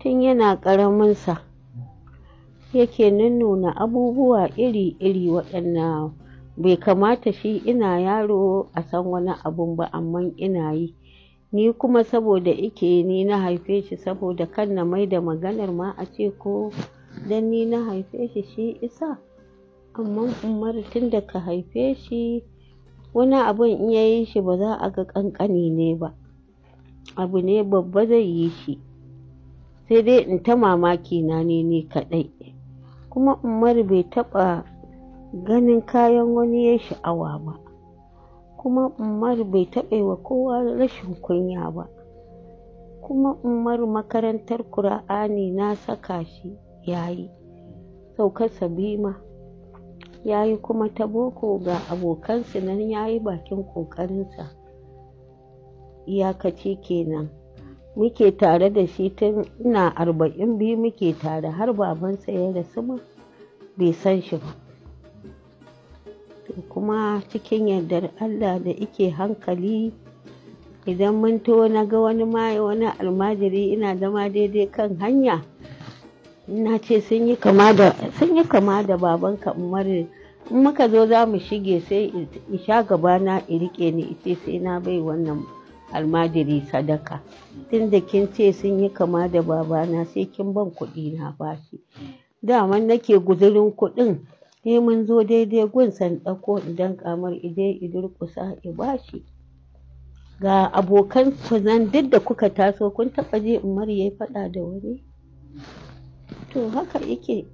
Tun yana ƙaraminsa yake nunnuna abubuwa iri-iri waɗanda bai kamata shi ina yaro a san wani abun ba, amma ina yi. Ni kuma saboda ike ni na haife shi, saboda kan na mai da maganar ma a ce ko dan ni na haife shi shi isa. Amma Umaru tun da ka haife shi, wani abun in ya yi shi ba za a ga ƙanƙani ne ba, abu ne babba zai yi shi, sai dai in ta mamaki na ne ni kaɗai. Kuma Umaru bai taɓa ganin kayan wani ya sha'awa ba, kuma Umaru bai taɓa wa kowa rashin kunya ba. Kuma Umaru makarantar Kur'ani na saka shi ya yi saukarsa biyu ma ya yi, kuma ta boko ga abokansu nan ya yi bakin ƙoƙarinsa. Iyakaci kenan muke tare da shi tun ina 42 muke tare, har babansa ya rasu ma bai san shi ba. To kuma cikin yardar Allah da ike hankali, idan mun to na ga wani ma wani almajiri ina zama daidai kan hanya, na ce sun yi kama da babanka Umaru. In muka zo za mu shige, sai in sha gabana in rike ni, ice sai na bai wannan almajiri sadaka. Tunda kin ce sun yi kama da babana, sai kin ban kuɗi na bashi. Daman nake guzurin kuɗin, sai mun zo daidai gun san ɗauko in danƙa mar, ije i durƙusa i bashi. Ga abokan ku nan duk da kuka taso, kun taɓa ji Umaru ya faɗa da wani? To haka yake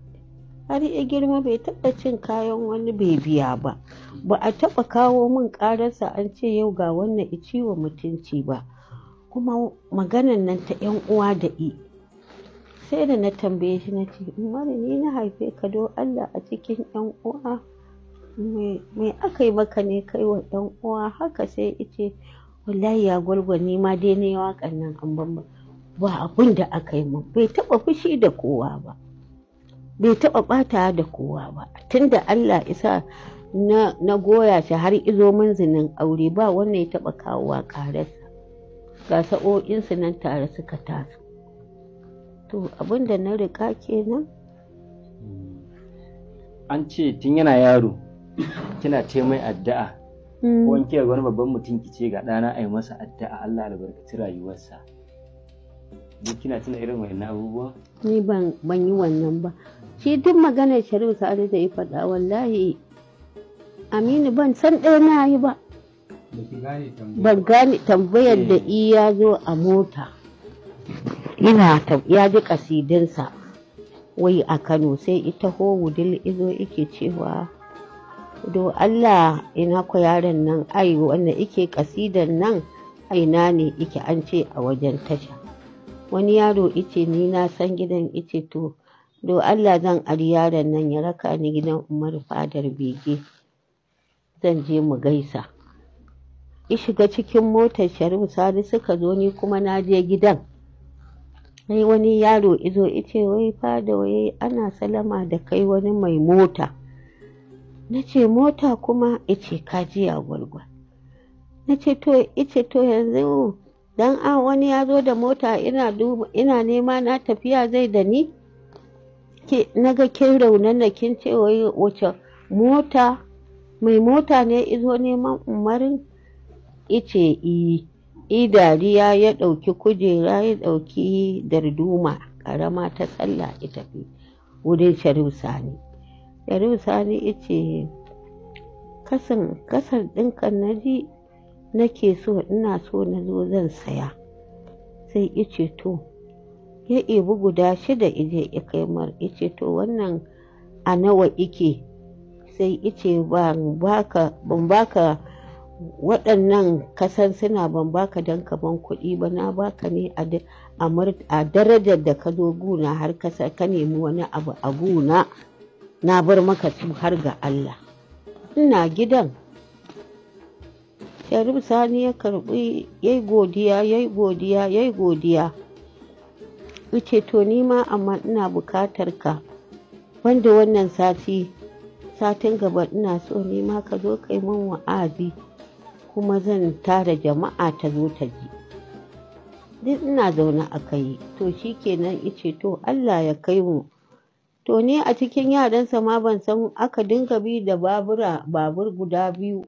har ya girma, bai taɓa cin kayan wani bai biya ba. Ba a taɓa kawo min ƙararsa an ce yau ga wannan i ciwo mutunci ba. Kuma maganan nan ta yan uwa da i, sai da na tambaye shi, na ce, "Umaru, ni na haife ka, do Allah a cikin yan uwa me aka yi maka ne kai wa yan uwa haka?" Sai ice, "Wallahi ya gwalgwa, ni ma dai ne waƙan nan an ban ba abin da aka yi min." Bai taɓa fushi da kowa ba, bai taɓa ɓata da kowa ba. Tunda Allah isa na goya shi har izo manzinin aure, ba wannan ya taɓa kawowa ƙararsa. Ga sa'o'insu nan tare suka taso. To abin da na riƙa kenan. An ce tun yana yaro kina ce mai addu'a, ko in kika ga wani babban mutum ki ce, "Ga ɗana, a yi masa addu'a, Allah albarkaci rayuwarsa." Duk kina tuna irin wannan abubuwa? Ni ban yi wannan ba. Shi duk maganar Sharif Sa'adu da ya faɗa, wallahi Aminu ban san ɗaya na yi ba. Ban gane tambayar da iya zo a mota. Ina ya ji kasidinsa wai a Kano, sai ita ho Wudil izo yake cewa, "Do Allah ina ku yaron nan, ai wanda ike kasidan nan aina ne ike?" An ce a wajen tasha. Wani yaro ice, "Ni na san gidan." Ice, "To do Allah zan ari yaron nan ya raka ni gidan Umaru fadar bege, zan je mu gaisa." I shiga cikin motar Sharif Sani suka zo, ni kuma na je gidan. Sai wani yaro izo ice, "Wai fada, wai ana salama da kai, wani mai mota." Na ce, "Mota kuma?" Ice, "Kajiya gwalgwal." Na ce, "To." Ice, "To yanzu dan an wani ya zo da mota ina duba ina nema na tafiya zai da ni, ke naga kin raunana, kin ce wai wace mota, mai mota ne izo neman Umarin?" Ice, "I." I dariya, ya ɗauki kujera, ya ɗauki darduma ƙarama ta sallah, ya tafi wurin Sharif Sani. Sharif Sani ice, "Kasan kasar ɗinka na ji nake so, ina so na zo zan saya." Sai ice, "To." Ya ebi guda shida ije ya kai mar, ice, "To wannan a nawa ike?" Sai ice, ban baka waɗannan kasan suna, ban baka don ka ban kuɗi ba, na baka ne a darajar da ka zo guna har ka nemi wani abu a guna, na bar maka su har ga Allah. Ina gidan Sharif Sani ya karbi, yayi godiya, yayi godiya, yayi godiya. Yace, "To ni ma amma ina bukatar ka, wanda wannan sati, satin gaba ina so ni ma ka zo kai min wa'azi, kuma zan tara jama'a ta zo ta ji." Duk ina zaune aka yi. To shi kenan ice to Allah ya kai mu. To ni a cikin yaransa ma ban san aka dinga bi da babura babur guda biyu.